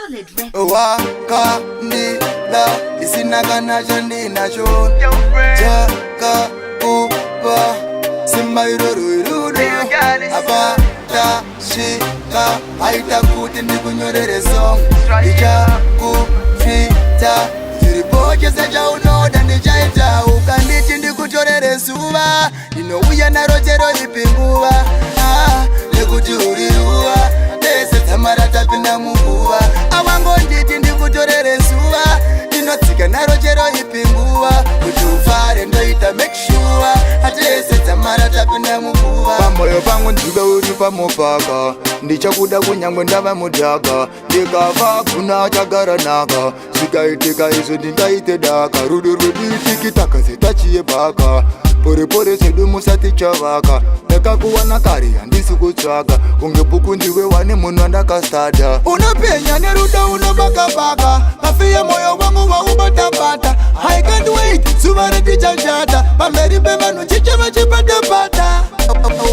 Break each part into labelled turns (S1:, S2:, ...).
S1: Solid Records.
S2: Wakandida isina kana chandinacho chakakupa simba iroro irudo apa tasvika aita kuti ndikunyorere song ndichakufita zviripo chese chaunoda ndichaita. Ukanditi ndikutorere zuva, ndinouya naro chero ipi nguva. Ah, nekuti uri ruva tese dzamara tapinda muguva. Awangonditi ndikutorere zuva, ndinotsika naro chero ipi nguva. Kuti ufare ndoita make sure atese dzamara tapinda muguva.
S3: Pamoyo pangu ndiwe uri pamupaka, ndichakuda kunyangwe ndava mudhaka. Ndikafa kuna chagara naka, zvikaitika izvo ndingaite daka. Rudo rwedu itikitaka zetachiyebhaka, porepore zvedu musati chavaka. Ndakakuwana kare, handisi kutsvaka kunge bhuku, ndiwe wane munhu andakastada. Unopenya nerudo unobakabaka, mafiye moyo wangu waubatabata. I can't wait zuva retichachata pamberi pevanhu chichava chipatapata.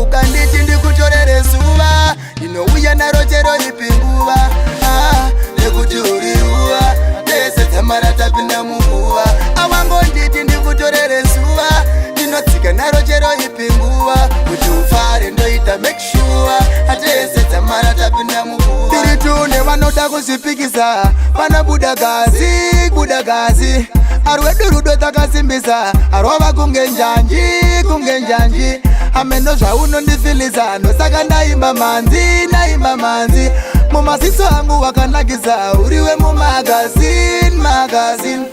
S2: Ukanditi ndikutorere zuva, ndinouya naro chero ipi nguva. Ah, nekuti uri ruva tese dzamara tapinda muguva. Awangonditi ndikutorere zuva, ndinotsika naro chero ipi nguva. Kuti ufare ndoita make sure atese dzamara tapinda muguva.
S3: Tiri tune vanoda kuzvipikisa, vanobuda gazi, buda gazi. Arwedu rudo takasimbisa, arwava kunge njanji, kunge njanji. Ameno zvaunondifilisa, ndosaka ndaimba manzi, ndaimba manzi. Mumasiso angu wakanakisa, uriwe mumagazini, magazini.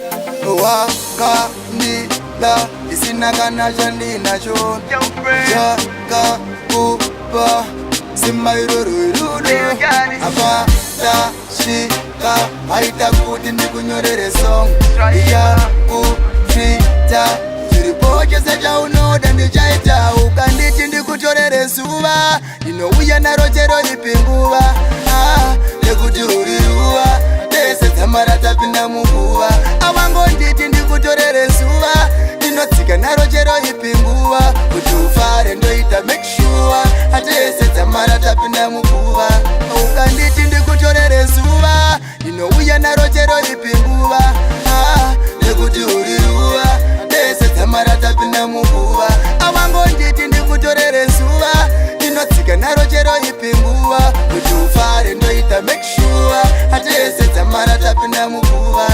S2: Wakandida isina kana chandinacho chakakupa simba iroro irudo apa tasvika aita kuti ndikunyorere song ndichakufita zviripo chese chaunoda ndichaita. Ukanditi ndikutorere zuva, ndinouya naro chero ipi nguva. Ah, nekuti uri ruva tese dzamara tapinda muguva. Awangonditi ndikutorere zuva, ndinotsika naro chero ipi nguva. Kuti ufare ndoita make sure atese dzamara tapinda muguva. Ukanditi ndikutorere zuva, ndinouya naro chero ipi nguva. Ah, nekuti uri ruva tese dzamara tapinda muguva. Awangonditi ndikutorere zuva, ndinotsika naro chero ipi nguva. Kuti ufare ndoita make sure atese dzamara tapinda muguva.